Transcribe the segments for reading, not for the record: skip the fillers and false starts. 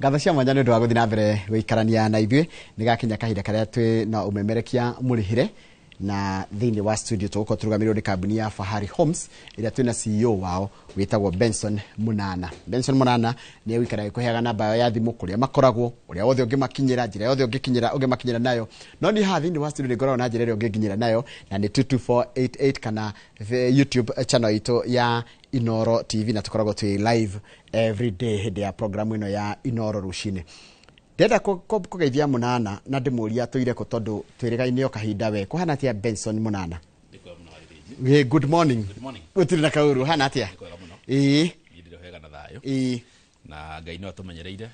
Ngatho cia mwanya nĩ ũndũ wa gũthiĩ na mbere gũikarania na ithuĩ. Nĩ gakinya kahinda karĩa twĩ na ũmemerekia mũrĩhĩre, na thĩinĩ wa studio tũgũkorwo tũrũgamĩrĩirwo nĩ kambuni ya Fahari Homes ĩrĩa twĩna CEO wao wĩtagwo Benson Munana. Benson Munana nĩ egũikara agĩkũheaga namba yao ya thimũ, kũrĩa makoragwo, ũrĩa wothe ũngĩmakinyĩra, njĩra yothe ũngĩkinyĩra ũngĩmakinyĩra nayo. No niĩ haha thĩinĩ wa studio nĩ ngoragwo na njĩra ĩrĩa ũngĩnginyĩra nayo, na nĩ 22488 kana YouTube channel itũ ya Inoro TV, na tũkoragwo twĩ live every day hĩndĩ ya programu ĩno ya Inoro Rũcinĩ. Ndĩrenda kũgeithia Mũnana na ndĩmũria tũire kũ, tondũ twĩrĩgaine o kahinda. We kũhana atĩa, Benson Mũnana? Hey, good morning. Good morning. Gũtirĩ na kaũru, hana atĩa? Kwega mũno. Niĩ ndĩrĩ wega na thayũ. Na Ngai no atũmenyereire.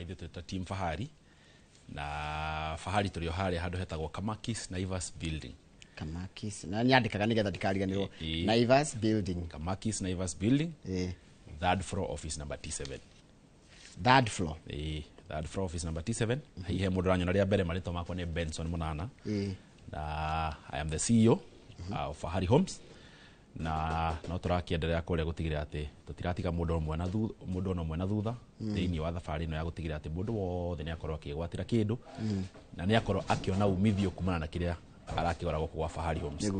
Ithuĩ twĩta team Fahari, na Fahari tũrĩ o harĩa handũ hetagwo Kamakis Naivas Building. Kamakis, na nyandĩkaga nĩgetha ndikariganĩrwo. Naivas Building. Kamakis Naivas Building, third floor, office number T7. Third floor. Ĩĩ, third floor, office number T7. Hihi he mũndũ ũranyona rĩa mbere, marĩtwa makwa nĩ Benson Munana na I am the CEO of Fahari Homes, na no tũrakĩenderea kũrĩa gũtigĩrĩra atĩ tũtiratiga mũndũ ũmwe na thutha, mũndũ ona ũmwe na thutha thĩinĩ wa thabarĩ ĩno ya gũtigĩrĩra atĩ mũndũ wothe nĩ akorwo akĩgwatĩra kĩndũ na nĩ akorwo akĩona umithio kumana na kĩrĩa arakĩgũra gũkũ gwa Fahari Homes.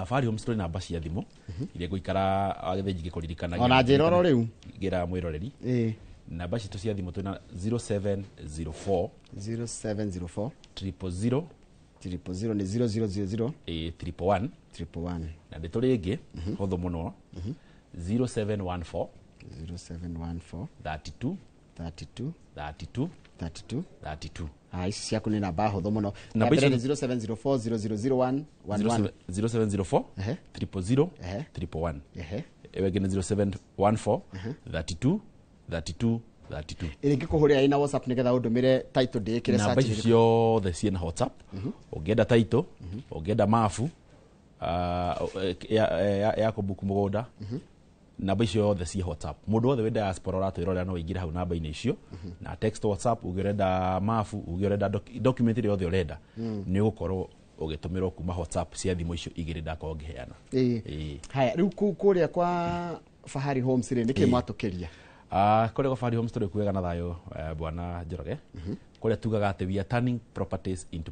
Fahari Homes tũrĩ namba cia thimũ iria ngũikara wagĩthĩnji ngĩkũririkanagia. Ona njĩra oro rĩu. Ngĩra mwĩroreri, namba citũ cia thimũ twĩna 0704 0704 000 000 nĩ 0000. Ĩĩ, 111. 111. Na ndĩ tũrĩ ĩngĩ hũthũ mũno, 0714 0714 32 32 32 32 32. Ah, ici ciaku nĩ namba hũthũ mũno. Namba Ya mbere icio nĩ 0704 0001 11. 0704 000 111. Ĩyo ĩngĩ nĩ 0714 32 32 32. Ĩrĩa ingĩkũhũrĩra ĩna WhatsApp nĩgetha ũndũmĩre title ndĩĩkĩre Namba search icio ciothe ciĩna WhatsApp. Ũngĩenda title, ũngĩenda mabu ya kũbuku mũgũnda, namba icio yothe ciĩ WhatsApp. Mũndũ wothe wĩ diaspora ũratwĩrorera no ũingĩre hau namba-inĩ icio na text WhatsApp, uge ũrenda mabu, uge ũrenda document ĩrĩa yothe ũrenda, nĩ ũgũkorwo ũgĩtũmĩrwo kuma WhatsApp cia thimũ icio igĩrĩ ndakorwo ngĩheana. Ĩĩ. Haya, rĩu kũrĩa kwa Fahari Homes rĩ, nĩkĩ mwatũkĩria? Kũrĩa kwa Fahari Homes tũrĩ kuwega na thayũ, bwana Njoroge. Kũrĩa tugaga atĩ we are turning properties into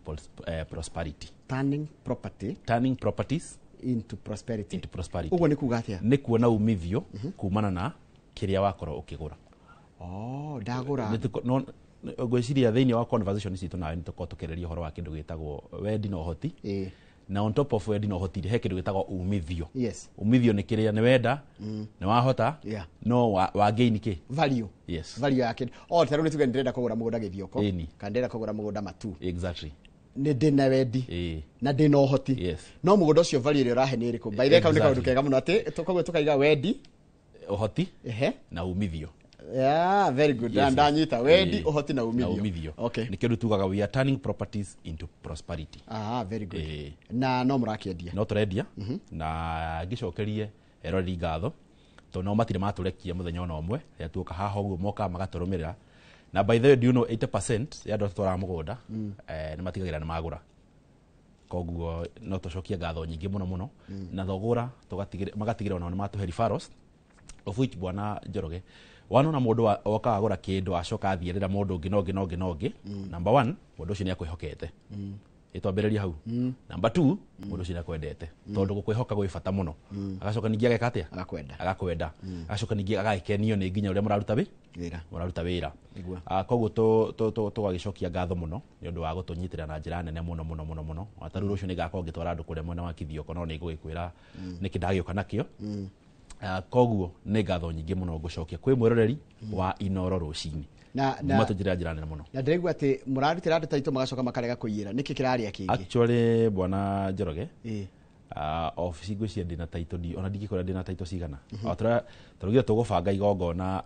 prosperity. Turning property Turning properties into prosperity. Into prosperity. Ũguo nĩ kuga atĩa? Nĩ kuona umithio kumana na kĩrĩa wakorwo ũkĩgũra. Oh, ndagũra. No ngwĩciria thĩinĩ wa conversation citũ nawe nĩ tũkorwo tũkĩarĩria ũhoro wa kĩndũ gĩtagwo wendi na ũhoti, na on top of wendi na ũhoti he kĩndũ gĩtagwo umithio. Umithio nĩ kĩrĩa nĩ wenda, nĩ wahota, no wa gain kĩ. Value. Yes. Value ya kĩndũ. Oh, ta rĩu nĩ tuge nĩ ndĩrenda kũgũra mũgũnda Gĩthioko kana ndĩrenda kũgũra mũgũnda Matu. Nĩ ndĩna wendi na ndĩna ũhoti, no mũgũnda ũcio value ĩrĩa ũrahe nĩ ĩrĩkũ? By the way, kau nĩ kaũndũ kega mũno atĩ koguo tũkaiga wendi, ũhoti na umithio. Yeah, very good. Yes. Ndanyita wendi, ũhoti na Na umithio. umithio. Nĩkĩo rĩu tugaga we are turning properties into prosperity. Ah, very good. Na no mũrakĩendia? No tũrendia, na ngĩcokerie eroreri ngatho tondũ nao matirĩ matũrekia mũthenya ona ũmwe. Rĩrĩa tuoka haha ũguo mokaga magatũrũmĩrĩra, na by the way, do you know 80% ya andũ arĩa tũtwaraga mũgũnda nĩ matigagĩrĩra nĩ magũra. Koguo no tũcokie ngatho nyingĩ mũno mũno, na thogora magatigĩrĩra onao nĩ matũhe referrals, of which, bwana Njoroge, wanona mũndũ oka agũra kĩndũ acoka athiĩrĩra mũndũ ũngĩ na ũngĩ na ũngĩ na ũngĩ, number one, mũndũ ũcio nĩ akwĩhokete. Ĩtwambĩrĩria hau. Number two, mũndũ ũcio nĩ akwendete, tondũ gũkwĩhoka gwĩ bata mũno. Agacoka ningĩ ageka atĩa? Agakwenda. Agakwenda. Agacoka ningĩ agagĩkenio nĩ nginya ũrĩa mũraruta wĩ wĩra. Mũraruta wĩra. Koguo tũgagĩcokia ngatho mũno nĩ ũndũ wa gũtũnyitĩrĩra na njĩra nene mũno mũno mũno mũno. Ona ta rĩu rũciũ nĩ ngakorwo ngĩtwara andũ kũrĩa mwena wa Kithioko, no nĩ ngũgĩkwĩra nĩkĩ ndagĩũka nakĩo. Koguo nĩ ngatho nyingĩ mũno ngũcokia kwĩ mwĩroreri wa Inoro Rũcinĩ. Matũnjĩra njĩra nene mũno. Na ndĩraigua atĩ mũrarutĩra andũ taitũ magacoka makarega kũiyĩra, nĩkĩ kĩrarĩa kĩngĩ? Actually, bwana Njoroge, obici ngwĩciria ndĩna title ona ndingĩkwĩra ndĩna title cigana. O tũraugire tũgũbanga igongona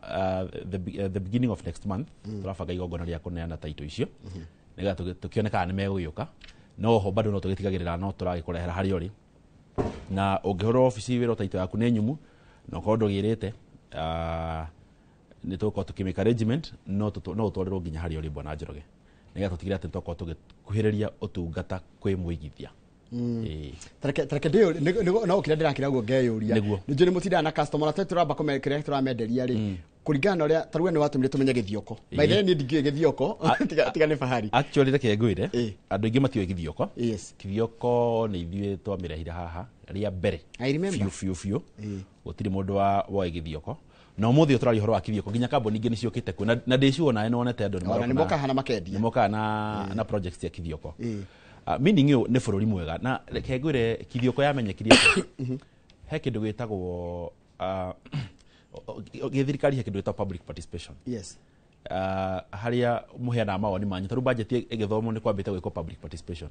the beginning of next month. Tũrabanga igongona rĩa kũneana title icio nĩgetha tũkĩone kana nĩ megũgĩũka. No ho bado no tũgĩtigagĩrĩra no tũragĩkũrehera harĩa ũrĩ, na ũngĩhũrwo obici wĩrwo title yaku nĩ nyumu na ũkorwo ndũgĩrĩte, nĩ tũgũkorwo tũkĩmake arrangement, no ũtwarĩrwo nginya harĩa ũrĩ, bwana Njoroge, nĩgetha tũtigĩrĩre atĩ nĩtwakorwo tũgĩkuhĩrĩria ũtungata kwĩ mũigithia. Ĩĩ. Tareke no kĩrĩa ndĩrakĩra ũguo ngeyũria. Nĩ njũĩ nĩ mũtindaga na customer na tũramba kũme kĩrĩa tũramenderia rĩ. Kũringana na ũrĩa tarĩu we nĩ watũmire tũmenye Gĩthioko. By the way, niĩ ndingĩũĩ Gĩthioko tiga nĩ Fahari. Actually, reke ngwĩre, andũ aingĩ matiũĩ Gĩthioko. Gĩthioko nĩ ithuĩ twamĩrehire haha rĩa mbere. I remember. Biũ biũ biũ. Gũtirĩ mũndũ wa woĩ Gĩthioko, na ũmũthĩ ũyũ tũraria ũhoro wa Gĩthioko, nginya kambuni ingĩ nĩ ciũkĩte kuo, na ndĩ sure nawe nĩwonete andũ Ona nĩmaroka nĩ mokaga na makendia. Nĩ mokaga na projects cia Kithioko. Meaning ũyũ nĩ bũrũri mwega, na reke ngwĩre, Kithioko yamenyekire atĩa? He kĩndũ gĩtagwo gĩthirikari, he kĩndũ gĩtagwo public participation, harĩa mũheanaga mawoni manyu. Tarĩu budget ĩgĩthomwo nĩ kwambĩte gwĩkwo public participation.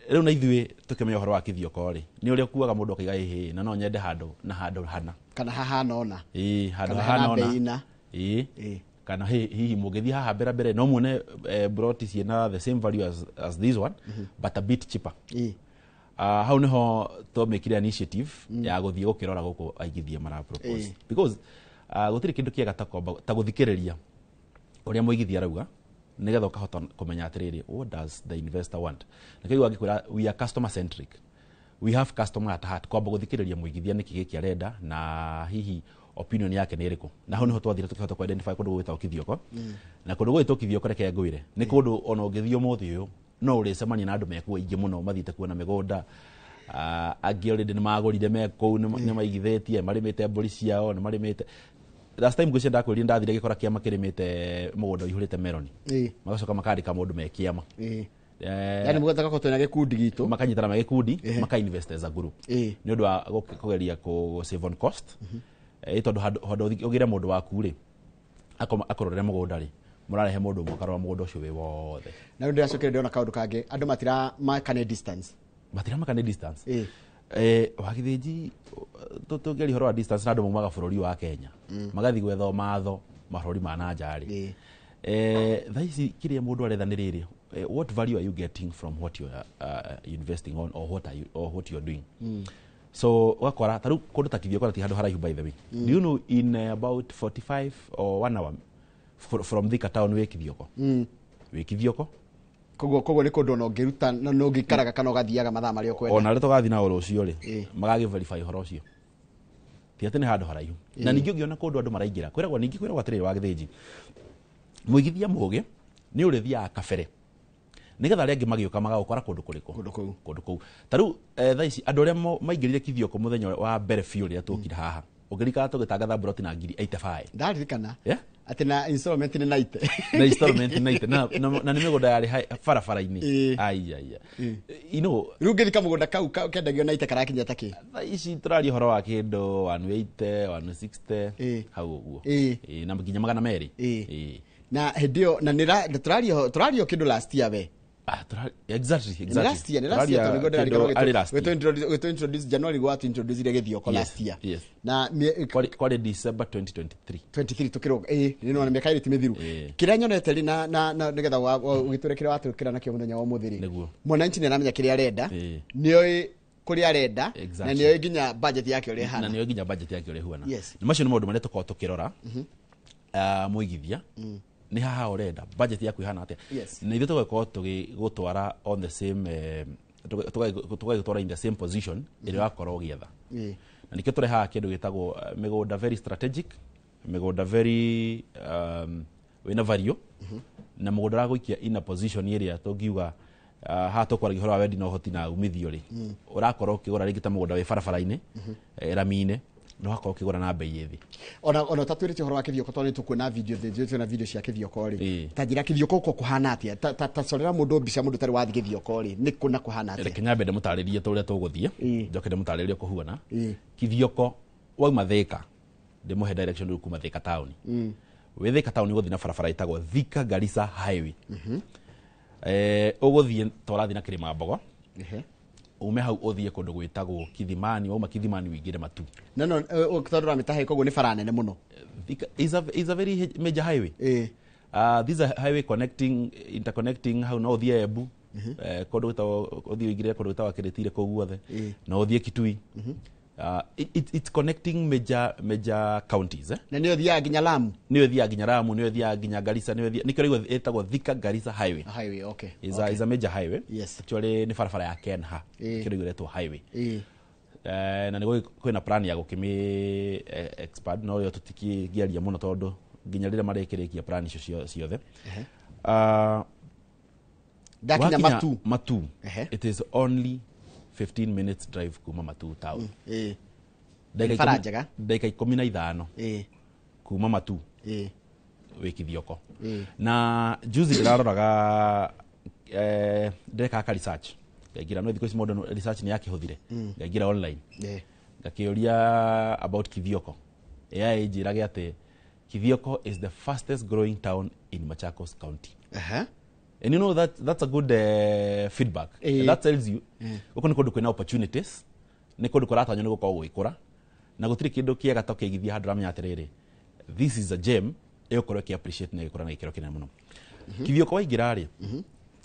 Rĩu na ithuĩ tũkĩmenya ũhoro wa Kithioko rĩ, nĩ ũrĩa ũkuaga mũndũ akaiga, ĩhĩ, na no nyende handũ na handũ hana Kana hahana ona. Ĩĩ, handũ Kana hahana hena ona. bei na. Ĩĩ. Kana hihi mũngĩthiĩ haha mbere mbere no muone broti ciĩna the same value as this one, but a bit cheaper. Hau niho twamĩkire initiative ya gũthiĩ gũkĩrora gũkũ aigithia mara propose, because gũtirĩ kĩndũ kĩega ta kwamba ta gũthikĩrĩria ũrĩa mũigithia arauga, nĩgetha ũkahota kũmenya atĩrĩrĩ, what does the investor want? Na kĩguo angĩkwĩra, we are customer centric, we have customer at heart. Kwamba gũthikĩrĩria mũigithia nĩkĩ gĩkĩ arenda na hihi opinion yake nĩ ĩrĩkũ. Na hau niho twathire tũkĩhota ku identify kũndũ gwĩtagwo Kithioko. Na kũndũ gwĩtwo Kithioko, reke ngwĩre, nĩ kũndũ ona ũngĩthiĩ ũmũthĩ ũyũ no ũrĩcemania na andũ mekuo aingĩ mũno mathiĩte kuona mĩgũnda. Angĩ already nĩ magũrire me kũu, nĩ maigithĩtie, marĩmĩte mbũri ciao, nĩ marĩmĩte. Last time ngwĩciria ndakwĩrire ndathire gĩkora kĩama kĩrĩmĩte mũgũnda ũihũrĩte meroni. Magacoka makandĩka mũndũ me kĩama. Yani mũgataga ko twĩna gĩkundi gitũ. Makanyitana me gĩkundi, maka invest as a group nĩ ũndũ wa kũgeria kũ save on cost. Tondũ handũ ũgĩre mũndũ waku rĩ akũrorere mũgũnda rĩ, mũrarehe mũndũ ũmwe akarora mũgũnda ũcio wĩ wothe. Na rĩu ndĩracokire ndĩrona kaũndũ kangĩ, andũ matiramaka nĩ distance. Matiramaka nĩ distance. Wagithĩnji, tũngĩaria ũhoro wa distance na andũ maumaga bũrũri wa Kenya magathiĩ gwetha matho mabũrũri ma na nja rĩ, thaa ici kĩrĩa mũndũ aretha nĩ rĩrĩ, what value are you getting from what you are investing on or what are you, or what you are doing? So ũgakora ta rĩu kũndũ ta Kithioko ti handũ haraihu. By the way, do you know in about 45 or one hour from Thika town wĩ Kithioko? Wĩ Kithioko. Koguo nĩ kũndũ ona ũngĩruta na ũngĩikaraga kana ũgathiaga mathaa marĩa ũkwenda. Ona arĩa tũgathiĩ nao rũciũ rĩ, magagĩ verify ũhoro ũcio, ti atĩ nĩ handũ haraihu. Na ningĩ ũngĩona kũndũ andũ maraingĩra, kwĩragwo, ningĩ kwĩragwo atĩrĩrĩ, wa gĩthĩnji, mũigithia mũgĩ nĩ ũrĩthiaga kabere nĩgetha arĩa angĩ magĩũka magagũkora kũndũ kũrĩkũ? Kũndũ kũu. Kũndũ kũu. Ta rĩu thaa ici andũ arĩa maingĩrire Kithioko mũthenya wa mbere biũ rĩrĩa tuokire haha, ũngĩririkana tũgĩtangatha mburoti na ngiri 85. Ndaririkana. Yeah? Atĩ na installment nĩ 90. Na installment 90, na nĩ mĩgũnda yarĩ barabara-inĩ. Ai ai ai, you know. Rĩu ngĩthika mũgũnda kau kendagio 90 karakinya ta kĩ? Thaa ici tũraria ũhoro wa kĩndũ 180, 160, hau ũguo. Ĩĩ, na nginya 200. Ĩĩ. Na hĩndĩ ĩyo na nĩ tũraria kĩndũ last year we. Ah, exactly, Nĩ exactly. last year, nĩ last year, tondũ nĩguo Tũraria ndĩrarikana kĩndũ arĩ last year. gwĩtũ introduce January gwatu introduce Gĩthioko last year. Na Kwarĩ December 2023. 23 tukĩrũga, ĩĩ, nĩ nona mĩaka ĩrĩ ti mĩthiru. Kĩrĩa nyonete rĩ, na nĩgetha ũgĩtwĩre kĩrĩa watwĩkĩra nakĩo mũthenya wa ũmũthĩ rĩ, mwananchi nĩ aramenya kĩrĩa arenda, nĩoĩ kũrĩa arenda, na nĩoĩ nginya budget yake ũrĩa Na ĩhana. nĩyo nginya budget yake ũrĩa ĩhuana. Na macio nĩ maũndũ marĩa tũkoragwo tũkĩrora. Mũigithia nĩ haha ũrenda, budget yaku ĩhana atĩa? Na ithuĩ tũgakorwo tũgĩgũtwara on the same tũgagĩtwara in the same position ĩrĩa wakorwo ũgĩetha. Na nĩkĩo tũrehaga kĩndũ gĩtagwo mĩgũnda very strategic, mĩgũnda very wĩna value, na mũgũnda ũragũikia in a position ĩrĩa tũngiuga, haha tũkwaragia ũhoro wa wendi na ũhoti na umithio rĩ, ũrakorwo ũkĩgũra rĩngĩ ta mũgũnda wĩ barabara-inĩ, rami-inĩ, na ũgakorwo ũkĩgũra na bei ĩ thĩ. Ona ũtatwĩrĩte ũhoro wa Kĩthioko, tondũ nĩ tũkuona video, thĩ na video cia Kĩthioko rĩ, ta njĩra Kĩthioko gũkũ kũhana atĩa? Ta corera mũndũ mbica, mũndũ ũtarĩ wathiĩ Kĩthioko rĩ, nĩ kũ na kũhana atĩa? Reke nyambe ndĩmũtarĩrie ta ũrĩa tũgũthiĩ, njoke ndĩmũtarĩrie kũhuana. Kithioko wauma Thika, ndĩmũhe direction rĩu kuma Thika town. Wĩ Thika town ũgũthiĩ na barabara ĩtagwo Thika Garissa Highway. Ũgũthiĩ ta ũrathiĩ na Kĩrĩma Mbogo. Ume hau ũthiĩ kũndũ gwĩtagwo Kithimani, wauma Kithimani ũingĩre Matu. No tondũ ũramĩtahe koguo nĩ bara nene mũno. Thika is a very major highway. This is a highway connecting, interconnecting. Hau no ũthiĩ Embu, kũndũ gwĩtagwo, ũthiĩ ũingĩre kũndũ gwĩtagwo Kĩrĩtire kũu guothe, no ũthiĩ Kitui. It's connecting major counties, eh? Na nĩyo thiaga nginya Lamu. Nĩyo ĩthiaga nginya Lamu, nĩyo ĩthiaga nginya Garissa, nĩyo ĩthiaga, nĩkĩo rĩu ĩtagwo Thika Garissa Highway. Highway, okay. Is a major highway. Yes. Actually nĩ barabara ya Kenha. Nĩkĩo rĩu ĩretwo highway. Na nä kwä plan ya gå kä mä expand, no yo tũtikĩaria mũno tondũ nginya rĩrĩa marĩkĩrĩkia plan icio ciothe. Ndakinya Wakinya Matu. Matu. Ehe. It is only 15 minutes drive kuma Matu town. Ndagĩka Nĩ bara ikũmi- njega. Ndagĩka 15 kuma Matu wĩ Kithioko. Na juzi ndĩraroraga, ndĩrekaga ka research, ngaingĩra, no thikũ ici mũndũ research nĩ yakĩhũthire, ngaingĩra online, ngakĩũria about Kithioko. AI ĩnjĩrage atĩ Kithioko is the fastest growing town in Machakos County. And you know that that's a good feedback. And that tells you gũkũ nĩ kũndũ kwĩna opportunities, nĩ kũndũ kũratanywo nĩ gũkorwo gũgĩkũra, na gũtirĩ kĩndũ kĩega ta ũkĩigithia handũ ũramenya atĩrĩrĩ, this is a gem ĩgũkorwo ĩkĩ appreciate na ĩgĩkũra na gĩkĩro kĩnene mũno. Kithioko waingĩra rĩ,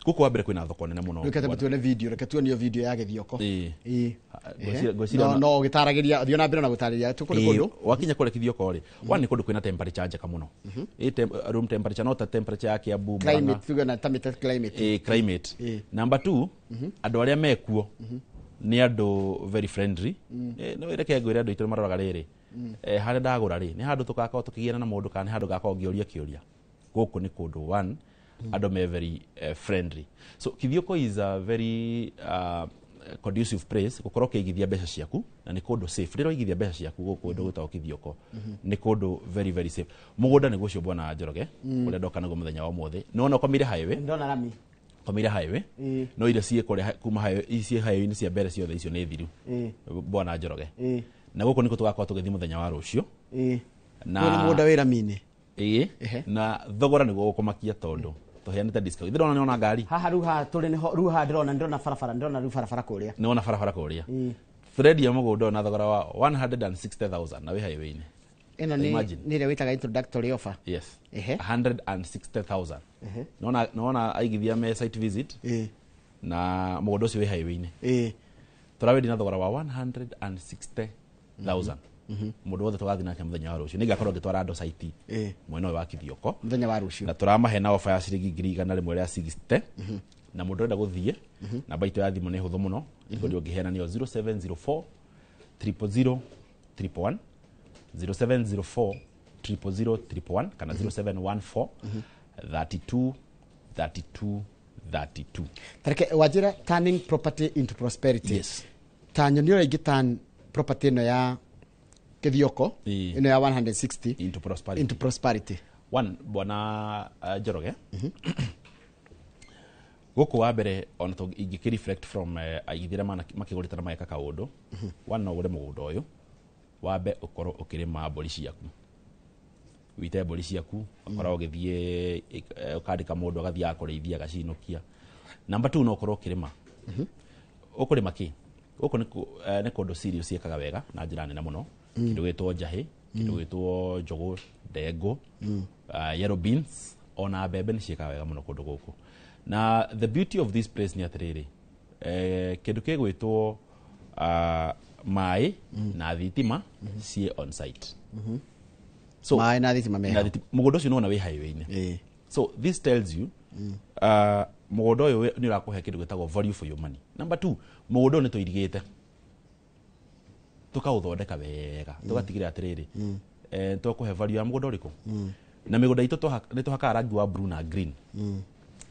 gũkũ wa mbere kwĩna thoko nene mũno. Reke tuone video, reke tuonio video ya Gĩthioko. Ngwĩciria No no ũgĩtaragĩria, thiĩ na mbere na gũtarĩria tũkũrĩ kũndũ. Wakinya kũrĩa Kithioko rĩ, one, nĩ kũndũ kwĩna temperature njega mũno. Room temperature, no ta temperature ya Kiambu, Murang'a. Climate, tuge na tamĩte climate. Climate. Number two, andũ arĩa mekuo nĩ andũ very friendly. Nĩ reke ngwĩre andũ aitũ maroraga rĩrĩ, harĩa ndagũra rĩ, nĩ handũ tũgakorwo tũkĩgiana na mũndũ kana nĩ handũ ngakorwo ngĩũria kĩũria? Gũkũ nĩ kũndũ one andũ me very friendly. So Kithioko is a very conducive place gũkorwo ũkĩigithia mbeca ciaku, na nĩ kũndũ safe. Rĩrĩa waigithia mbeca ciaku gũkũ kũndũ gwĩtagwo Kithioko, nĩ kũndũ very very safe. Mũgũnda nĩguo ũcio, bwana Njoroge, ũrĩa ndoka naguo mũthenya wa ũmũthĩ. Nĩwona ũkomeire highway. Ndona rami. Komeire highway. No iria ciĩ kũrĩa kuma highway, ici highway-inĩ cia mbere ciothe icio nĩ thiru, bwana Njoroge. Na gũkũ nĩkuo tũgakorwo tũgĩthiĩ mũthenya wa rũciũ. Na Ũyũ nĩ mũgũnda wĩ rami-inĩ. Ĩĩ. Na thogora nĩguo gũkũmakia tondũ tũheanĩte discount. Ithe ndona nĩona ngari. Haha rĩu haha tũrĩ nĩho rĩu haha ndĩrona barabara, ndĩrona rĩu barabara kũrĩa. Nĩwona barabara kũrĩa. Tũrendia mũgũnda ũyũ na thogora wa 160,000 na wĩ highway-inĩ. Ĩno nĩ Imagine. nĩ ĩrĩa wĩtaga introductory offer. Yes. 160,000. Nĩwona aigithia me site visit na mũgũnda ũcio wĩ highway-inĩ. Tũrawendia na thogora wa 160,000. Mũndũ wothe tũgathiĩ nake mũthenya wa rũciũ, nĩngakorwo ngĩtwara andũ site mwena ũyũ wa Kithioko Mũthenya wa rũciũ. Na tũramahe na ofa ya ciringi 160,000. Na mũndũ ũrenda gũthiĩ, namba itũ ya thimũ nĩ hũthũ mũno, ĩngĩ ũngĩheana nĩyo 0704 000 111, 0704 000 111, kana 0714 32 32 32. Tareke wanjĩra turning property into prosperity. Yes. Ta nyoni ũrĩa ingĩ turn property ĩno ya Kithioko, ĩno ya 160 into prosperity. Into prosperity. One, bwana Njoroge, gũkũ wa mbere ona ingĩkĩ reflect from aigithia arĩa makĩgũrĩte na mageka kaũndũ. One, no ũgũre mũgũnda ũyũ, wambe ũkorwo ũkĩrĩma mbũri ciaku, wite mbũri ciaku, ũkorwo ũgĩthiĩ ũkandĩka mũndũ agathiaga kũrĩithia agacinũkia. Number two, no ũkorwo ũkĩrĩma. Ũkũrĩma kĩ gũkũ? Nĩ kũndũ cereals ciĩkaga wega na njĩra nene mũno, kĩndũ gĩtwo njahĩ, kĩndũ gĩtwo njũgũ, ndengũ, yellow beans, ona mbembe nĩ ciĩkaga wega mũno kũndũ gũkũ. Na the beauty of this place nĩ atĩrĩrĩ, kĩndũ gĩgwĩtwo maĩ na thitima ciĩ on site. So Maĩ na thitima na meho. Mũgũnda ũcio nĩwona wĩ highway-inĩ. So this tells you mũgũnda ũyũ nĩ ũrakũhe kĩndũ gĩtagwo value for your money. Number two, mũgũnda ũyũ nĩ tũirigĩte, tũkaũthondeka wega, tũgatigĩrĩra atĩrĩrĩ, tũkũhe value ya mũgũnda ũrĩkũ. Na mĩgũnda itũ nĩ tũhakaga rangi wa blue na green,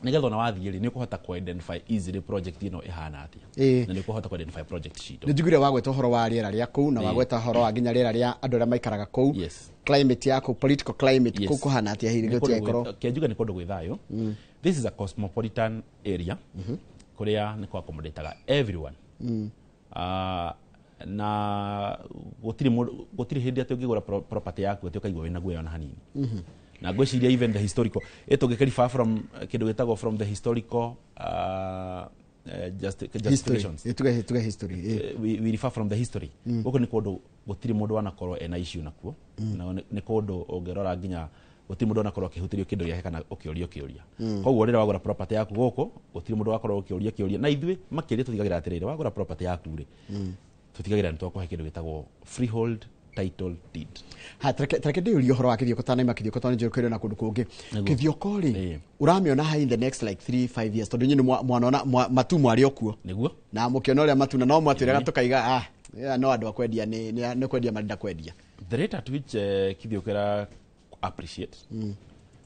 nĩgetha ona wathiĩ rĩ, nĩ ũkũhota ku-identify easily project ĩno ĩhana atĩa, na nĩ ũkũhota ku-identify project citũ. Nĩ njiguire wagweta ũhoro wa rĩera rĩa kũu na wagweta ũhoro wa nginya rĩera rĩa andũ arĩa maikaraga kũu. Climate ya kũu, political climate kũu kũhana atĩa hihi Nĩ kũndũ gũtigakorwo? Kĩanjuga nĩ kũndũ gwĩ thayũ. This is a cosmopolitan area kũrĩa nĩ kũ-accommodateaga everyone. Na gũtirĩ gũtirĩ hĩndĩ atĩ ũngĩgũra property yaku atĩ ũkaigua wĩna guoya ona hanini. Na ngwĩciria even the historical, ĩ tũngĩkĩ from kĩndũ gĩtagwo from the historical History. justifications. Tuge history. We refer from the history. Gũkũ nĩ kũndũ gũtirĩ mũndũ wanakorwo ena issue nakuo, na nĩ kũndũ ũngĩrora nginya gũtirĩ mũndũ wanakorwo akĩhutĩrio kĩndũ gĩake kana ũkĩũrio kĩũria. Koguo rĩrĩa wagũra property yaku gũkũ, gũtirĩ mũndũ wakorwo ũkĩũria kĩũria. Na ithuĩ makĩria tũtigagĩra atĩrĩrĩ, wagũra property yaku rĩ, tũtigagĩra nĩ twakũhe kĩndũ gĩtagwo freehold title deed. Ha, tareke ndĩyũrie ũhoro wa Kithioko tanaima Kithioko tondũ nĩnjũĩ na kũndũ kũngĩ. Kithioko rĩ, ũramĩona ha in the next like 3 5 years? Tondũ inyuĩ nĩ mwanona matu mwarĩ o kuo Nĩguo. Na mũkĩona ũrĩa matuna no mwatwĩraga tũkaiga ah. Yeah, no andũ a kwendia nĩ kwendia marenda kwendia. The rate at which Kithioko ĩra appreciate,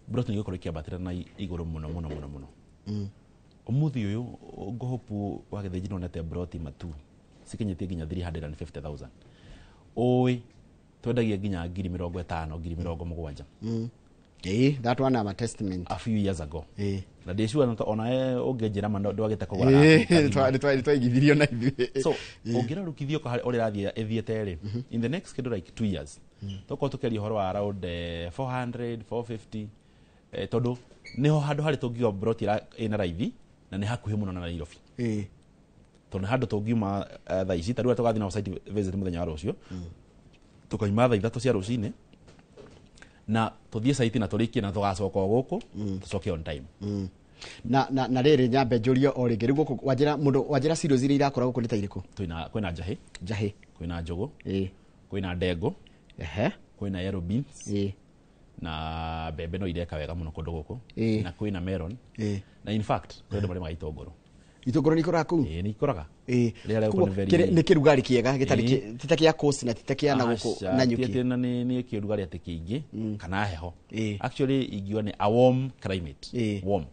broti nĩ igũkorwo ikĩambatĩra na igũrũ mũno mũno mũno mũno. Ũmũthĩ ũyũ ngũhopu wa Gĩthĩnji nĩwonete broti matu cikinyĩtie nginya 350,000. Ũĩ twendagia nginya 50,000, 70,000. Ĩĩ, that one I'm a testament. A few years ago. Na ndĩ sure ona ũngĩnjĩra ma ndwagĩte kũgũra gaku. Nĩtwaigithirio na ithuĩ. So ũngĩrora rĩu Kithioko harĩa ũrĩa ĩrathiĩ ĩthiĩte rĩ, in the next kĩndũ like 2 years tokorwo tũkĩaria ũhoro wa around 400 450, tondũ nĩho handũ harĩ tũngiuga broti ĩna raithi na nĩ hakuhĩ mũno na Nairobi, tondũ nĩ handũ tũngiuma thaa ici, ta rĩu tũgathiĩ na site visit mũthenya wa rũciũ, tũkauma thaa 3 cia rũcinĩ na tũthiĩ site na tũrĩkie na tũgacoka o gũkũ tũcoke on time. Na rĩrĩ, nyambe njũrie o rĩngĩ, rĩu gũkũ wanjĩra mũndũ wanjĩra cereals iria irakũra gũkũ nĩ ta irĩkũ? Kwĩna njahĩ. Njahĩ. Kwĩna njũgũ. Kwĩna ndengũ. Kwĩna yellow beans. Na mbembe no ireka wega mũno kũndũ gũkũ. Na kwĩna melon. Na in fact kwĩ andũ marĩmaga itũngũrũ. Itũngũrũ nĩ ikũraga kũu? Ĩĩ, nĩ ikũraga. Rĩera gũkũ Koguo nĩ very- nĩ kĩrugarĩ kĩega gĩtarĩ ti ta kĩa coast na ti ta kĩa na gũkũ Aca, na ti nyuki. atĩ na nĩ kĩrugarĩ atĩ kĩingĩ kana heho. Actually ingiuga nĩ a warm climate. Warm.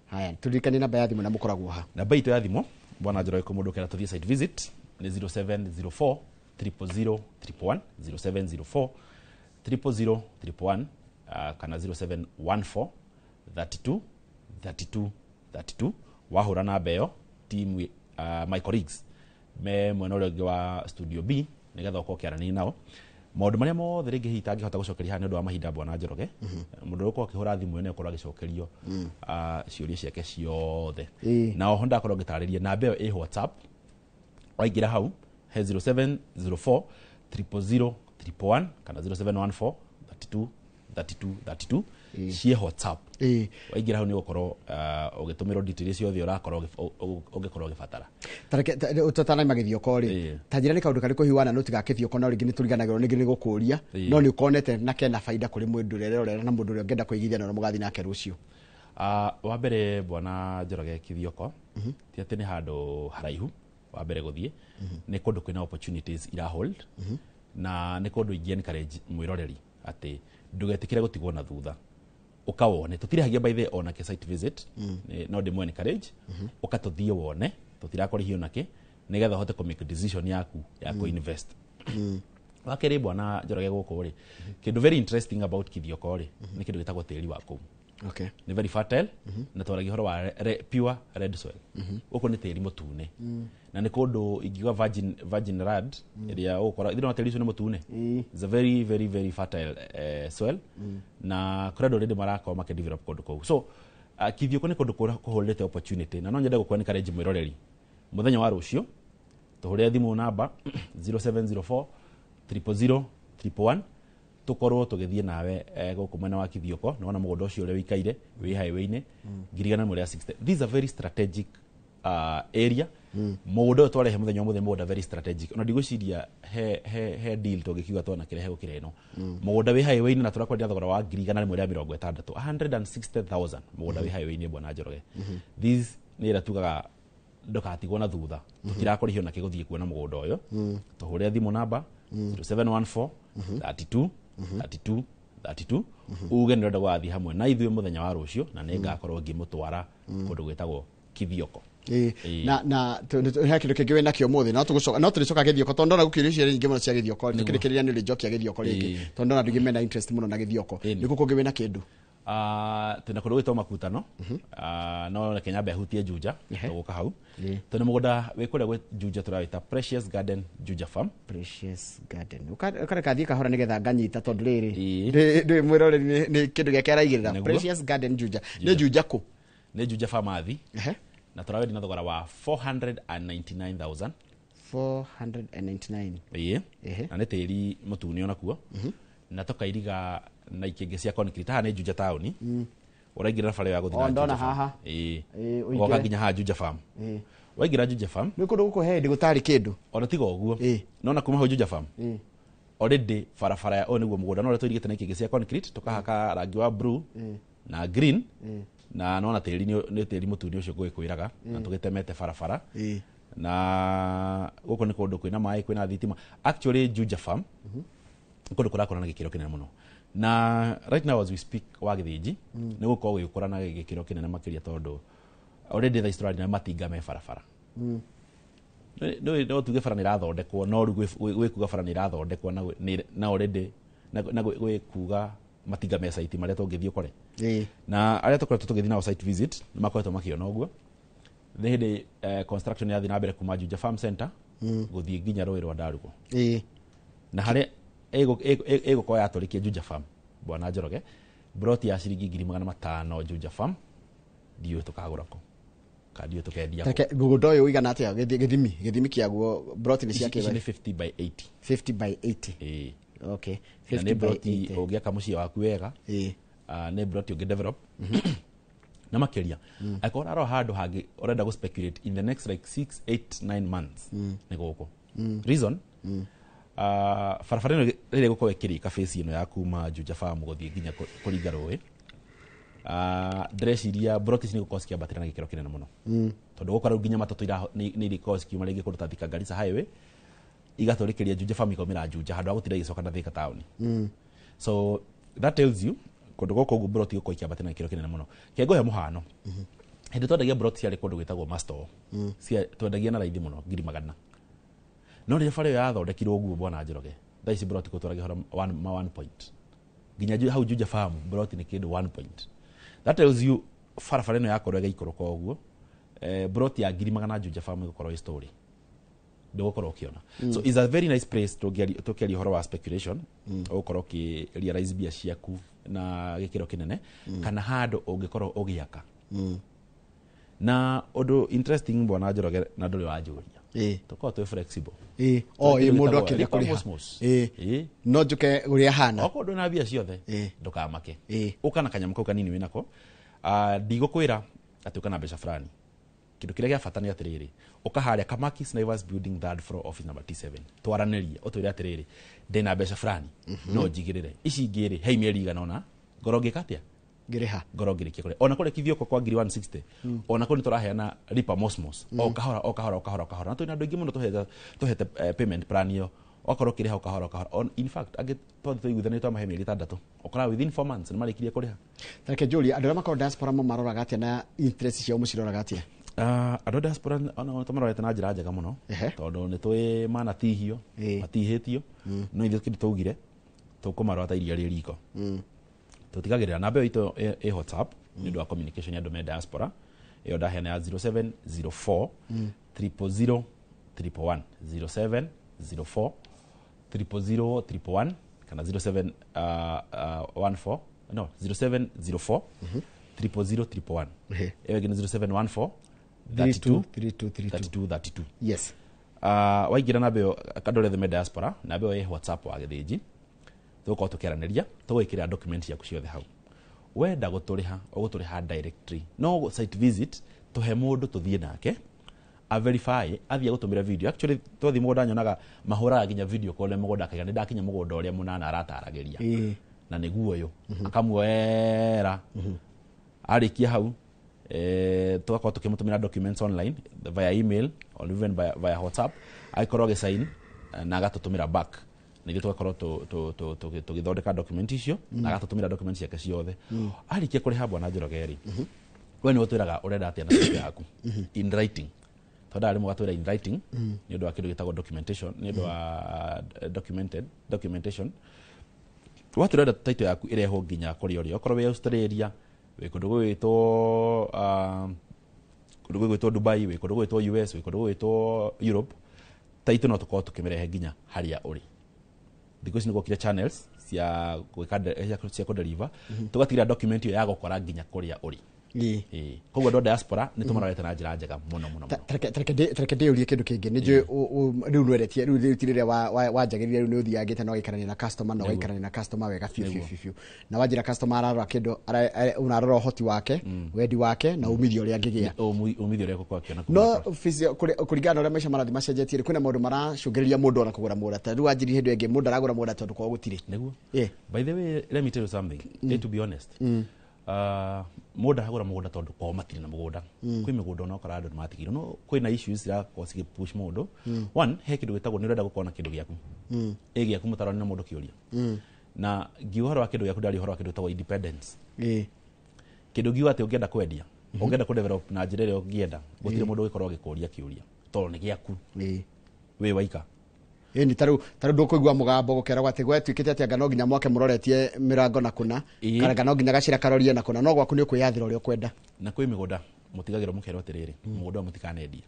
Haya, turirikanie namba ya thimũ na mũkoragwo ha? Namba itũ ya thimũ, bwana Njoroge, kũ mũndũ ũkenda tũthiĩ site visit nĩ 0704 000 111, 0704 000 111, kana 0714 32 32 32. Wahũra namba ĩyo, team my colleagues me mwena ũrĩa ũngĩ wa studio B nĩgetha ũkorwo ũkĩaranĩria nao maũndũ marĩa mothe rĩngĩ hihi itangĩhota gũcokeria haha nĩ ũndũ wa mahinda, bwana Njoroge. Mũndũ ũrĩa ũkorwo akĩhũra thimũ ĩyo nĩ akorwo agĩcokerio ciũria ciake ciothe. Na oho ndakorwo ngĩtarĩria namba ĩyo ĩ WhatsApp. Waingĩra hau he 0704 000 111 kana 0714 32 32 32 ciĩ WhatsApp. Waingĩra hau nĩ ũgũkorwo ũgĩtũmĩrwo details ciothe ũrakorwo ũngĩkorwo ũgĩbatara. Tareke tũtanaima Gĩthioko rĩ, ta njĩra nĩ kaũndũ karĩkũ hihi wana nũtiga Gĩthioko no rĩngĩ nĩ tũriganagĩrwo rĩngĩ nĩ gũkũria, no nĩ ũkonete na kena baida kũrĩ mũndũ ũrĩa ũrerorera na mũndũ ũrĩa ũngĩenda kũigithia na ũrĩa mũgathiĩ nake rũciũ? Wa mbere, bwana Njoroge, Kithioko ti atĩ nĩ handũ haraihu wa mbere gũthiĩ, nĩ kũndũ kwĩna opportunities ira hold, na nĩ kũndũ ingĩ encourage mwĩroreri atĩ ndũgetĩkĩre gũtigwo na thutha, ũkawone. Tũtirĩhagia by the way onake site visit. No ndĩmũ encourage ũka tũthiĩ wone, tũtirakũrĩhio nakĩ, nĩgetha ũhote kũ make decision yaku ya kũ invest. Wa kerĩ, bwana Njoroge, gũkũ rĩ, kĩndũ very interesting about Kithioko rĩ, nĩ kĩndũ gĩtagwo tĩri wa kũu. Nĩ very fertile, na twaragia ũhoro wa pure red soil. Gũkũ nĩ tĩri mũtune na nĩ kũndũ ingiuga virgin land ĩrĩa ũgũkora ithĩ no tĩri ũcio nĩ mũtune. It's a very very very fertile soil, na kũrĩ andũ already marakorwo makĩdevelop kũndũ kũu. So Kithioko nĩ kũndũ kũhũrĩte opportunity, na no nyende gũkũ encourage mwĩroreri mũthenya wa rũciũ tũhũrĩre thimũ namba 0704 000 111, tũkorwo tũgĩthiĩ nawe gũkũ mwena wa Kithioko. Nĩwona mũgũnda ũcio ũrĩa ũikaire wĩ highway-inĩ, 160,000. This is a very strategic area. Mũgũnda ũyũ twarehe mũthenya ũmũthĩ, mũgũnda very strategic, ona ndigwĩciria he deal tũngĩkiuga twanakĩrehe gũkĩra ĩno. Mũgũnda wĩ highway-inĩ na tũrakwendia thogora wa 160,000, 160,000, mũgũnda wĩ highway-inĩ, bwana Njoroge. This nĩ ĩrĩa tugaga ndũgatigwo na thutha. Tũtirakũrĩhio nakĩ gũthiĩ kuona mũgũnda ũyũ. Tũhũrĩre thimũ namba 0714 32 32 32, uge nĩ ũrenda gũgathiĩ hamwe na ithuĩ mũthenya wa rũciũ, na nĩ ngakorwo ngĩmũtwara kũndũ gwĩtagwo Kithioko. Na he kĩndũ kĩngĩ wĩ nakĩo mũthĩ? No tũgũcoka, no tũrĩcoka Gĩthioko tondũ ndona gũkĩũria ciũria nyingĩ mũno cia Gĩthioko. Tũkĩrĩkĩrĩria nĩ ũrĩnjokia Gĩthioko rĩngĩ tondũ ndona andũ aingĩ mena interest mũno na Gĩthioko. Nĩ kũ kũngĩ wĩna kĩndũ? Twĩna kũndũ gwĩtwo Makutano. No reke nyambe hutie Juja. Tũgũka hau. Twĩna mũgũnda wĩ kũrĩa gwĩ Juja tũrawĩta Precious Garden Juja Farm. Precious Garden. Ũkareka thiĩ kahora nĩgetha nganyita tondũ rĩrĩ ndĩ mwĩroreri nĩ kĩndũ gĩake araigĩrĩra. Precious Garden Juja nĩ Juja kũ? Nĩ Juja Farm na tũrawendia na thogora wa 499,000. 499. Ĩĩ. Na nĩ tĩri mũtune onakuo, na tũkairiga na ikĩngĩ cia concrete. Haha nĩ Juja taũni, ũraingĩra barabara ya gũthiĩ O, na ndona Juja Farm. haha. Ĩĩ. Ĩĩ, ũgoka ũingĩre. nginya haha Juja Farm. Waingĩra Juja Farm, Nĩ kũndũ gũkũ he hĩndĩ gũtarĩ kĩndũ. Ona tiga ũguo, nona kuma hau Juja Farm already barabara ya ũyũ nĩguo mũgũnda, no ũrĩa tũirigĩte na ikĩngĩ cia concrete, tũkahaka rangi wa blue na green, na nona tĩri nĩ tĩri mũtune ũcio ngũgĩkwĩraga, na tũgĩtemete barabara. Na gũkũ nĩ kũndũ kwĩna maĩ, kwĩna thitima. Actually Juja Farm nĩ kũndũ kũrakũra na gĩkĩro kĩnene mũno, na right now as we speak, wa Gĩthĩnji nĩ gũkorwo gũgĩkũra na gĩkĩro kĩnene makĩria, tondũ already thaa ici tũraria na matinga me barabara. No tuge bara nĩ ĩrathondekwo, no rĩu gwĩ kuga bara nĩ ĩrathondekwo na na already na gwĩ kuga matinga me site marĩa tũngĩthiĩ ũkore. Na arĩa tũkoretwo tũgĩthiĩ nao site visit nĩ makoretwo makĩona ũguo. Nĩ hĩndĩ construction yathiĩ na mbere kuma Juja Farm Center gũthiĩ nginya rũĩ rwa Ndarugo. Na harĩa ĩgũkorwo yatũrĩkia Juja Farm, bwana Njoroge, broti ya ciringi 500,000 Juja Farm, ndiũĩ tũkagũra kũ kana ndiũĩ tũkendia kũ. Reke, mũgũnda ũyũ ũigana atĩa? Gĩthimi kĩaguo, broti nĩ Ici cia ici nĩ kĩ? 50 by 80. 50 by 80. Ĩĩ. Okay. Na 50 nĩ by broti 80. ũngĩaka mũciĩ waku wega. Nĩ broti ũngĩ develop na makĩria angĩkorwo ũrarora handũ hangĩ ũrenda gũ speculate in the next like 6 8 9 months, nĩ gũkũ. Reason, barabara ĩno rĩrĩa ĩgũkorwo ĩkĩrĩka phase ĩno ya kuma Juja Farm gũthiĩ nginya kũringa rũĩ, ndĩreciria broti ici nĩ gũkorwo cikĩambatĩra na gĩkĩro kĩnene mũno, tondũ gũkorwo rĩu nginya matatũ nĩ irĩkorwo cikiuma rĩngĩ kũndũ ta Thika Garissa Highway, igatũrĩkĩria Juja Farm, ikaumĩra Juja handũ ha gũtinda igĩcoka na Thika taũni. So that tells you kũndũ gũkũ ũguo broti gũkorwo ikĩambatĩra na gĩkĩro kĩnene mũno. Kĩngũhe mũhano, hĩndĩ twendagia broti ciarĩ kũndũ gwĩtagwo Masto, twendagia na raithi mũno, 100,000. No rĩrĩa bara ĩyo yathondekirwo ũguo, bwana Njoroge, thaa ici broti kũtwaragia horo ma one point nginya hau Juja Farm, broti nĩ kĩndũ one point. That tells you barabara ĩno yakorwo ĩgĩikũrũka ũguo, broti ya 100,000 Juja Farm ĩgũkorwo ĩ story ndũgũkorwo ũkĩona. So is a very nice place tũkĩaria ũhoro wa speculation, ũgũkorwo ũkĩ realize mbia ciaku na gĩkĩro kĩnene, kana handũ ũngĩkorwo ũgĩaka. Na ũndũ interesting, bwana Njoroge, na ndũrĩ wanjũria, tũkorwo twĩ flexible. O Kĩndũ mũndũ gĩtagwo akĩenda Lipa kũrĩha. Mosmos. No njuke ũrĩa hana. Okorwo ndwĩ na mbia ciothe, ndũkamake. Ũka na kanyamũ kau kanini wĩnako. Ndigũkwĩra atĩ ũka na mbeca fulani. Kĩndũ kĩrĩa gĩa bata nĩ atĩrĩrĩ, ũka harĩa Kamaki Snivers Building, third floor, office number T7, twaranĩrie, ũtwĩre atĩrĩrĩ, ndĩna mbeca fulani, no njigĩrĩre ici ingĩ rĩ, hei mĩeri igana ũna ngorwo ngĩka atĩa? Ngĩrĩha. Ngorwo ngĩrĩkia kũrĩa. Ona kũrĩa Kithioko kwa 160,000, ona kũu nĩ tũraheana lipa mosmos, o kahora o kahora o kahora o kahora, na twĩna andũ aingĩ mũno tũhete payment plan ĩyo, ũgakorwo ũkĩrĩha o kahora o kahora. In fact angĩ twathiĩ tũiguithanĩtie twamahe mĩeri 6, ũkoraga within 4 months nĩ marĩkirie kũrĩha. Reke njũrie, andũ arĩa makoragwo diaspora mo maroraga atĩa, na interest ciao mũciroraga atĩa? Andũ a diaspora ona tũmarorete na njĩra njega mũno, tondũ nĩ tũĩ manatihio, matihĩtio, no ithuĩ kĩndũ twaugire tũkũmarora ta iria rĩ riko. Tũtigagĩrĩra namba ĩyo itũ ĩ WhatsApp nĩ ũndũ wa communication ya andũ me diaspora, ĩyo ndaheana ya 0704 000 111, 0704 000 111, kana 07 14, no, 0704 000 111. Ĩyo ĩngĩ nĩ 0714 32 32 32. 32 32. Yes. Waingĩra namba ĩyo, andũ arĩa othe me diaspora, namba ĩyo ĩ WhatsApp wa Gĩthĩnji, tũgũkorwo tũkĩaranĩria, tũgwĩkĩrĩra document ciaku ciothe hau. Wenda gũtũrĩha, ũgũtũrĩha directly. No site visit, tũhe mũndũ tũthiĩ nake a verify, athiĩ agũtũmĩra video. Actually twathiĩ mũgũnda nyonaga mahũraga nginya video call mũgũnda, akaiga nĩ ndakinya mũgũnda ũrĩa mũnana arataragĩria, na nĩguo ũyũ akamuoera. Arĩkia hau, tũgakorwo tũkĩmũtũmĩra documents online via email or even via WhatsApp, agĩkorwo agĩsign na agatũtũmĩra back, na ithuĩ tũgakorwo tũgĩthondeka document icio, na agatũtũmĩra document ciake ciothe. Arĩkia kũrĩha, bwana Njoroge rĩ, we nĩwe ũtwĩraga ũrenda atĩa na title yaku in writing, tondũ rĩmwe ũgatwĩra in writing nĩ ũndũ wa kĩndũ gĩtagwo documentation, nĩ ũndũ wa documented documentation. Watwĩra title yaku ĩrehwo nginya kũrĩa ũrĩ, okorwo wĩ Australia, wĩ kũndũ gũgwĩtwo kũndũ gũgwĩtwo Dubai, wĩ kũndũ gũgwĩtwo US, wĩ kũndũ gũgwĩtwo Europe, title no tũkorwo tũkĩmĩrehe nginya harĩa ũrĩ. Thikũ ici nĩ gwokire channels cia gwĩka cia kũdeliver, tũgatigĩra document ĩyo ya gũkora nginya kũrĩa ũrĩ. Ĩĩ. Koguo andũ a diaspora nĩ tũmarorete na njĩra njega mũno mũno mũno. Tareke ndĩũrie kĩndũ kĩngĩ. Nĩ njũĩ rĩu nĩwendetie rĩu ti rĩrĩa wanjagĩrire, rĩu nĩ ũthiangĩte na ũgaikarania na customer na ũgaikarania na customer wega biũ biũ biũ biũ, na wanjĩra customer ararora kĩndũ unarora ũhoti wake, wendi wake na umithio ũrĩa angĩgĩa. Umithio ũrĩa egũkorwo akĩona kuma No kũringana na ũrĩa maica marathiĩ macenjetie rĩ, kwĩna maũndũ maracũngĩrĩria mũndũ ona kũgũra mũgũnda. Ta rĩu wanjirie hĩndĩ ĩngĩ mũndũ aragũra mũgũnda tondũ kwao gũtirĩ. Nĩguo. Ĩĩ. By the way, let me tell you something. To be honest, Mũndũ aragũra mũgũnda tondũ kwao matirĩ na mũgũnda. Kwĩ mĩgũnda ona ũkora andũ nĩmatigirwo, no kwĩna issues irakorwo cigĩpush mũndũ. One, he kĩndũ gĩtagwo nĩ ũrenda gũkorwo na kĩndũ gĩaku, ĩ gĩaku mũtarani na mũndũ kĩũria. Na ngiuga ũhoro wa kĩndũ gĩaku, ndaria ũhoro wa kĩndũ gĩtagwo independence. Kĩndũ ngiuga atĩ ũngĩenda kwendia, ũngĩenda kũdevelop na njĩra ĩrĩa ũngĩenda, gũtirĩ mũndũ ũgĩkorwo agĩkũria kĩũria tondũ nĩ gĩaku wĩ waika. Ĩni tarĩu ndũkũigua mũgambo gũkeragwo atĩ gwetwĩkĩte atĩ anga no nginya mwake mũroretie mĩrango na kũna, kana anga no nginya gacĩra karorie na kũna, no gwaku nĩ ũkwĩyathĩra ũrĩa ũkwenda. Na kwĩ mĩgũnda mũtigagĩrwo mũkerwo atĩrĩrĩ, mũgũnda ũyũ mũtikanendie.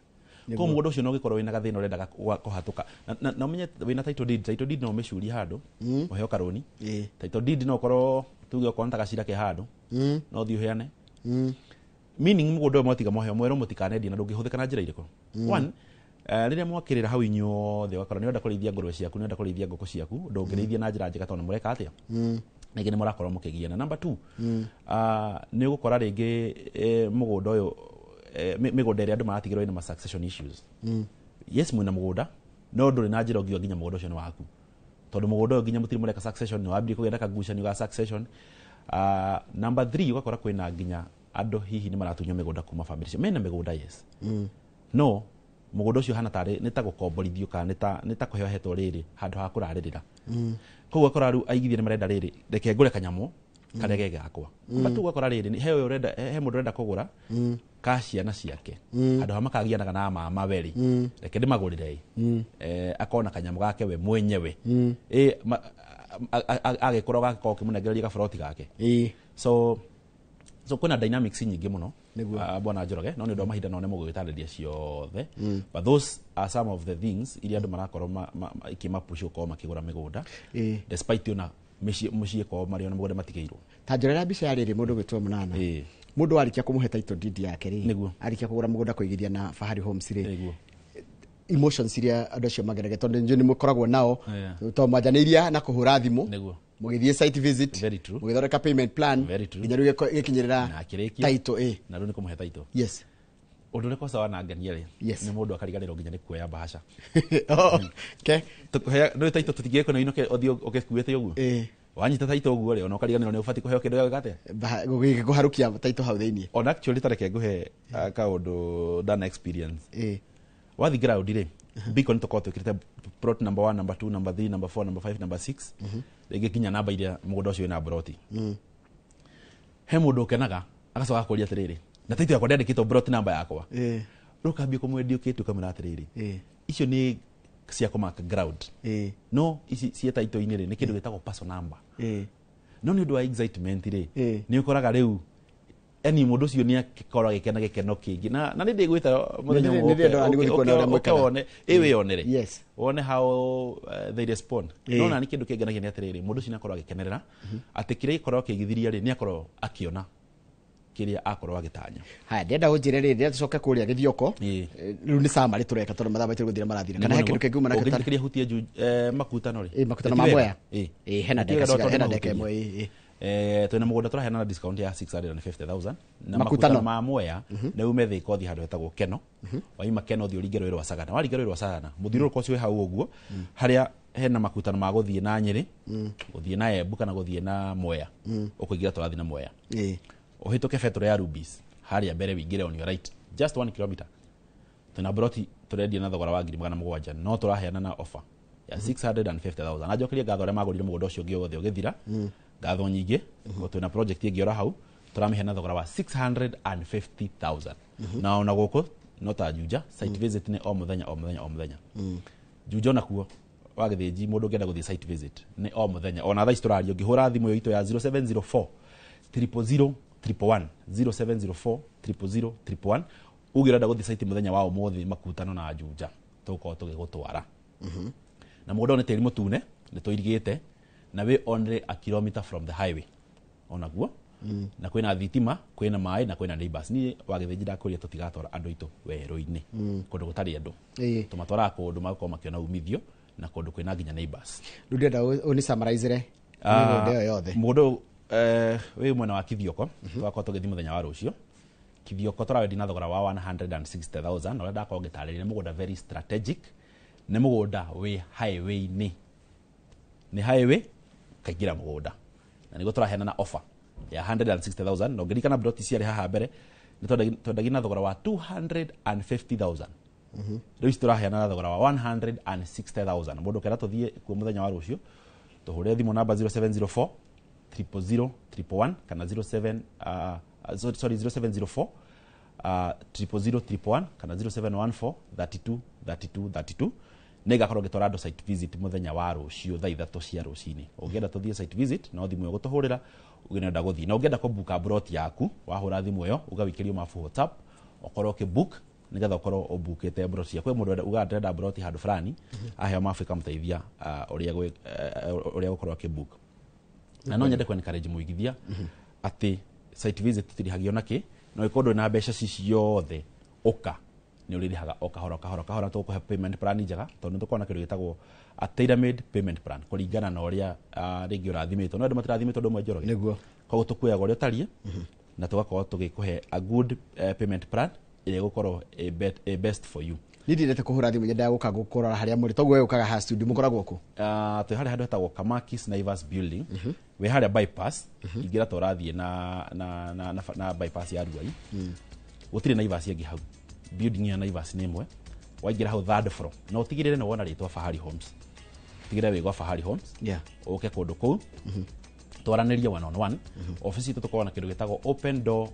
Koguo mũgũnda ũcio no ũgĩkorwo wĩna gathĩna ũrendaga kũhatũka. Na ũmenye wĩna title deed, title deed no ũmĩcurie handũ ũheo karũni. Title deed no ũkorwo tuge okorwo nĩ ta gacira ke handũ, no ũthiĩ ũheane, meaning mũgũnda ũyũ mwatiga mwaheo mwerwo mũtikanendie, na ndũngĩhũthĩka na njĩra irĩkũ. One, rĩrĩa mwakĩrĩra hau inyuothe, ũgakora nĩ ũrenda kũrĩithia ngũrwe ciaku, nĩ ũrenda kũrĩithia ngũkũ ciaku, ndũngĩrĩithia na njĩra njega tondũ nĩ mũreka atĩa, rĩngĩ nĩ mũrakorwo mũkĩgiana. Number two, nĩ ũgũkora rĩngĩ mũgũnda ũyũ, mĩgũnda ĩrĩa andũ maratigĩrwo ĩna ma succession issues. Yes, mwĩna mũgũnda, no ndũrĩ na njĩra ũngiuga nginya mũgũnda ũcio nĩ waku, tondũ mũgũnda ũyũ nginya mũtirĩ mũreka succession, nĩ wambirie kũgĩa na kagucanio ga succession. Number three, ũgakora kwĩna nginya andũ hihi nĩ maratunywo mĩgũnda kuma family cio mena mĩgũnda, yes, no mũgũnda ũcio hana tarĩ nĩ ta gũkomborithio kana nĩ ta kũheo hetwo rĩrĩ handũ ha kũrarĩrĩra. Koguo ũgakora rĩu aigithia nĩ marenda rĩrĩ, reke ngũre kanyamũ karĩa ge gakwa. But ũgakora rĩrĩ, he ũyũ ũrenda, he mũndũ ũrenda kũgũra ka ciana ciake handũ ha makagianaga na mama we rĩ, reke ndĩmagũrĩre ĩ, akona kanyamũ gake we mwenyewe ĩ agĩkũra ũgakorwo ũkĩmũnengereria gaburoti gake. So kwĩna dynamics nyingĩ mũno. Bwana Njoroge, no nĩ ũndũ wa mahinda no nĩ mũgũgĩtarĩria ciothe, but those are some of the things iria andũ marakorwo ikĩmapush gũkorwo makĩgũra mĩgũnda, despite ona mĩciĩ kwao marĩ ona mũgũnda matigĩirwo. Ta njorera mbica ya rĩrĩ, mũndũ gwĩtwo Mũnana, mũndũ arĩkia kũmũhe title deed yake rĩ, arĩkia kũgũra mũgũnda kũigithia na Fahari Homes rĩ, emotions iria andũ acio magerage, tondũ njũĩ nĩ mũkoragwo nao, tondũ mwanjanĩiria na kũhũra thimũ, mũgĩthiĩ site visit, Very true. mũgĩthondeka payment plan, Very true. nginya rĩu gĩkinyĩrĩra Na akĩrĩkia. title ĩ. Na rĩu nĩ kũmũhe title. Ũndũ ũrĩa kosa wanangenia rĩ, nĩ mũndũ akariganĩrwo nginya nĩ kuoya bahasha. Oh, okay. Tũkũhea nĩ title, tũtingĩgĩkona inoke ũthiĩ ũgĩkuĩte ũguo. Wanyita title ũguo rĩ, ona ũkariganĩrwo nĩ ũbatiĩ kũheo kĩndũ gĩa gwĩka atĩa. Gũharũkia title hau thĩiniĩ. Ona actually tareke ngũhe kaũndũ dana experience. Wathi ground rĩ, beacon tũkorwo twĩkĩrĩte plot number 1, number 2, number 3, number 4, number 5, number 6, rĩngĩ nginya namba iria mũgũnda ũcio wĩna broti. He mũndũ ũkenaga agacoka akũria atĩrĩrĩ, na title yakwa ndĩandĩkĩtwo plot number yakwa? Rĩu ũkambia kũmwendia ũkĩte ũkamwĩra atĩrĩrĩ, icio nĩ cia kũmark ground, no ici ciĩ title-inĩ rĩ, nĩ kĩndũ gĩtagwo parcel number. No nĩ ũndũ wa excitement rĩ, nĩ ũkoraga rĩu yani mũndũ ũcio nĩ akorwo agĩkena gĩkeno kĩngĩ, na nĩ ndĩgwĩta mũthenya ũmwe. Nĩ ndĩrenda nĩ gũthiĩ kuona ũrĩa ũke mwĩkaga. wone, ĩ wĩyonere, wone how they respond. No na nĩ kĩndũ kĩngenagia nĩ atĩrĩrĩ, mũndũ ũcio nĩ akorwo agĩkenerera atĩ kĩrĩa gĩkorwo kĩgithiria rĩ, nĩ akorwo akĩona kĩrĩa akorwo agĩtanya. Haya, ndĩrenda ũnjĩre rĩ, ndĩrenda tũcoke kũrĩa Gĩthioko. Rĩu nĩ summary tũreka tondũ mathaa maitũ gũthira marathira, kana he kĩndũ kĩngiuma nakĩo? Ũngĩnjĩkĩria hutie makutano rĩ. Makutano ma Ti wega? Mwea. Ĩ. Hena Ti wega ndagĩka tondũ hena ndagĩka mahutĩrie. ĩmwe, ĩ. Twĩna mũgũnda tũraheana na discount ya 650,000 na Makutano. makutano ma Mwea nĩ ume Thĩka ũthiĩ handũ hetagwo Keno, waima Keno ũthiĩ ũringe rũĩ rwa Sagana, waringa rũĩ rwa Sagana mũthiũrũrũko ũcio wĩ hau ũguo, harĩa hena makutano ma gũthiĩ na Nyĩrĩ, gũthiĩ na Embu kana gũthiĩ na Mwea, ũkũingĩra tũrathiĩ na Mwea, ũhĩtũke betũrũ ya Rubis harĩa mbere, wĩingĩre on your right, just 1 kilometer. Twĩna broti tũrendia na thogora wa 700,000, no tũraheana na offer ya 650,000. Na njokerie ngatho arĩa magũrire mũgũnda ũcio ũngĩ wothe ũgĩthira, ngatho nyingĩ. Twĩna project ĩngĩ ora hau tũramĩhe na thogora wa 650,000. Na ona gũkũ no ta Juja, site visit nĩ o mũthenya, o mũthenya, o mũthenya. Juja onakuo wa Gĩthĩnji, mũndũ ũngĩenda gũthiĩ site visit nĩ o mũthenya, ona thaa ici tũraria, ũngĩhũra thimũ ĩyo itũ ya 0704 000 111, 0704 000 111, uge ũrenda gũthiĩ site mũthenya wa ũmũthĩ makutano na Juja, tũgũkorwo tũgĩgũtwara. Na mũgũnda ũyũ nĩ tĩri mũtune, nĩ tũirigĩte na wĩ only a kilometer from the highway onaguo, na kwĩna thitima, kwĩna maĩ na kwĩna neighbors. Niĩ wa Gĩthĩnji ndakũria tũtigatwara andũ aitũ werũ-inĩ kũndũ gũtarĩ andũ. Tũmatwaraga kũndũ magakorwo makĩona umithio na kũndũ kwĩna nginya neighbors. Rĩu ndĩrenda ũni summarizere mĩgũnda ĩyo yothe. Mũgũnda ũyũ wĩ mwena wa Kithioko, tũgakorwo tũgĩthiĩ mũthenya wa rũciũ Kithioko, tũrawendia na thogora wa 160,000. Na ũrĩa ndakorwo ngĩtarĩria, nĩ mũgũnda very strategic, nĩ mũgũnda wĩ highway-inĩ, nĩ highway kaingĩra mũgũnda, na nĩguo tũraheana na offer. Ya 160,000. Na ũngĩririkana broti ciarĩ haha mbere nĩ twendagia na thogora wa 250,000. Rĩu ici tũraheana na thogora wa 160,000. Mũndũ ũkenda tũthiĩ kuo mũthenya wa rũciũ, tũhũre thimũ namba 0704 000 111 kana 07 sorry, 0704 000 111 kana 0714 32 32 32. Nĩ ngakorwo ngĩtwara andũ site visit mũthenya wa rũciũ thaa 3 cia rũcinĩ. Ũngĩenda tũthiĩ site visit, no thimũ ĩyo gũtũhũrĩra. Ũngĩenda gũthiĩ na ũngĩenda kũbuka broti yaku, wahũra thimũ ĩyo ũgawikĩrio mabu WhatsApp, ũkorwo ũkĩbook nĩgetha ũkorwo ũbukĩte broti ciaku. Kwĩ mũndũ ugaga ndĩrenda broti handũ fulani, aheo mabu ĩkamũteithia ũrĩa gũkorwo akĩbook. Na no nyende kũ encourage mũigithia atĩ site visit tũtirĩhagio na kĩ, no ĩkorwo ndũrĩ na mbeca ci ciothe, ũka nĩ ũrĩrĩhaga o kahora kahora kahora. Tũgũkũhe payment plan njega tondũ nĩ tũkoragwo na kĩndũ gĩtagwo a tailor made payment plan kũringana na ũrĩa rĩngĩ ũrathimĩtwo. No andũ matirathimĩtwo ũndũ ũmwe, Njoroge. Nĩguo. Koguo tũkuoyaga ũrĩa ũtariĩ na tũgakorwo tũgĩkũhe a good payment plan ĩrĩa ĩgũkorwo ĩ best for you. Niĩ ndiendete kũhũra thimũ, nyendaga gũka gũkũrora harĩa mũrĩ. Toguo we ũkaga haha studio, mũkoragwo kũ? Twĩ harĩa handũ hetagwo Kamakis Naivas building, wĩ harĩa bypass. Ingĩra ta ũrathiĩ na bypass ya Ruai, gũtirĩ Naivas ĩngĩ hau. Building ya Naivas nĩ ĩmwe. Waingĩra hau third floor na ũtigĩrĩre nĩ wona rĩtwa Fahari Homes, ũtigĩrĩre wĩ gwa Fahari Homes. Ũke kũndũ kũu twaranĩrie one on one. Office itũ tũkoragwo na kĩndũ gĩtagwo open door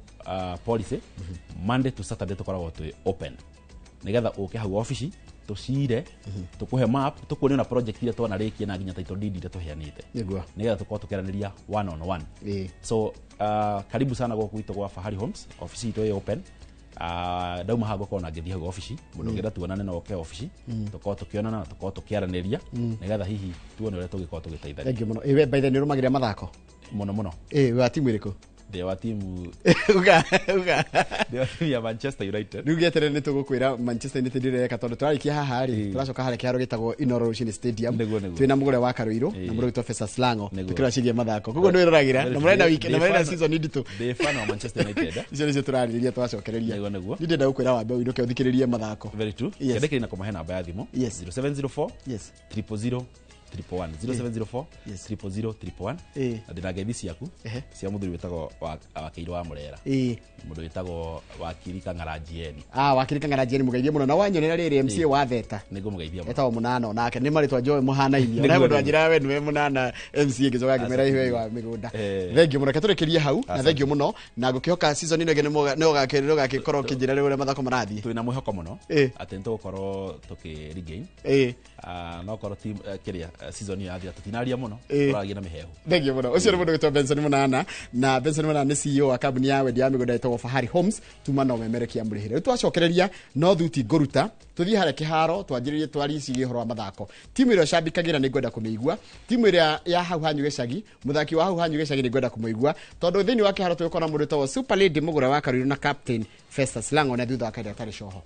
policy. Monday to Saturday tũkoragwo twĩ open nigetha ũke hau ofici tũcire, tũkũhe map, tũkuonie na project iria twanarĩkia na nginya title deed iria tũheanĩte, nigetha tũkorwo tũkĩaranĩria one on one. So karibu sana gũkũ gwitũ gwa Fahari Homes. Ofici itũ ĩ open. Ndauma haha ngũkorwo na ngĩthiĩ hau ofici. Mũndũ ũngĩenda tuonane no oke ofici, tũkorwo tũkĩonana na tũkorwo tũkĩaranĩria nĩgetha hihi tuone ũrĩa tũngĩkorwo tũgĩteithania. Thank you mũno. Ĩ we, by the way, nĩ ũrũmagĩrĩra mathako? Mũno mũno. Ĩ we wa timu ĩrĩkũ? Ndĩ wa timu Uga uga. Ndĩ wa timu ya Manchester United. Rĩu gĩeterere nĩ tũgũkwĩra Manchester United ĩreka, tondũ tũrarĩkia haha rĩ, tũracoka harĩa kĩharo gĩtagwo Inoro Rũcinĩ Stadium. Nĩguo. Twĩna mũgũre wa Karũirũ na mũndũ wĩtwo Festus Lango, tũkĩrora ciĩgiĩ mathako. Koguo nĩ wĩroragĩra na mũrenda wiki na mũrenda season nditũ. Ndĩ fan wa Manchester United. Icio nĩcio tũrarĩrĩria twacokereria. Nĩguo. Niĩ ndĩrenda gũkwĩra wambe ũinũke ũthikĩrĩrie mathako. Very true. Yes. Kĩndĩkĩrĩ na kũmahe namba ya thimũ. 0704 000 111, 0704 000 111. Na ndĩna ngeithi ciaku cia mũthuri wĩtagwo Wakĩirũ wa Mũrera, mũndũ wĩtagwo Wakiri Kang'aranjieni. Ah, Wakiri Kang'aranjieni, mũgeithie mũno. Na wanyonera rĩrĩ MCA wa Theta Nĩngũmũgeithia mũno. etagwo Mũnana, onake nĩ marĩtwa njoe mũhanaine. Ona mũndũ anjĩraga we nĩwe Mũnana MCA, ngĩcoka ngĩmwĩra iwe wa mĩgũnda. Thank you mũno, reke tũrĩkĩrie hau na thank you mũno, na ngũkĩhoka season ĩno ĩngĩ nĩ ũgakĩkorwo ũkĩnjĩra rĩu ũrĩa mathako marathiĩ. Twĩna mwĩhoko mũno atĩ nĩ tũgũkorwo tũkĩ regain. No korwo team kĩrĩa season ĩyo yathira tũtinaria mũno, tũragia na mĩhehu. Thank you mũno. Ũcio nĩ mũndũ wĩtwo Benson Mũnana, na Benson Mũnana nĩ CEO wa kambuni ya wendia wa mĩgũnda ĩtagwo Fahari Homes. Tuma no memerekia mũrĩhĩre. Rĩu twacokereria no thuti ngũruta tũthiĩ harĩa kĩharo twanjĩrĩrie twarie ciĩgiĩ ũhoro wa mathako. Timu ĩrĩa ũcambikagĩra nĩ ngwenda kũmĩigua, timu ĩrĩa ya hau hanyu gĩcagi, mũthaki wa hau hanyu gĩcagi nĩ ngwenda kũmũigua, tondũ thĩinĩ wa kĩharo tũgũkorwo na mũndũ wĩtagwo Super Lady Mũgũra wa Karũirũ na Captain Festus Lango, na thutha wa kahinda gatarĩ coho.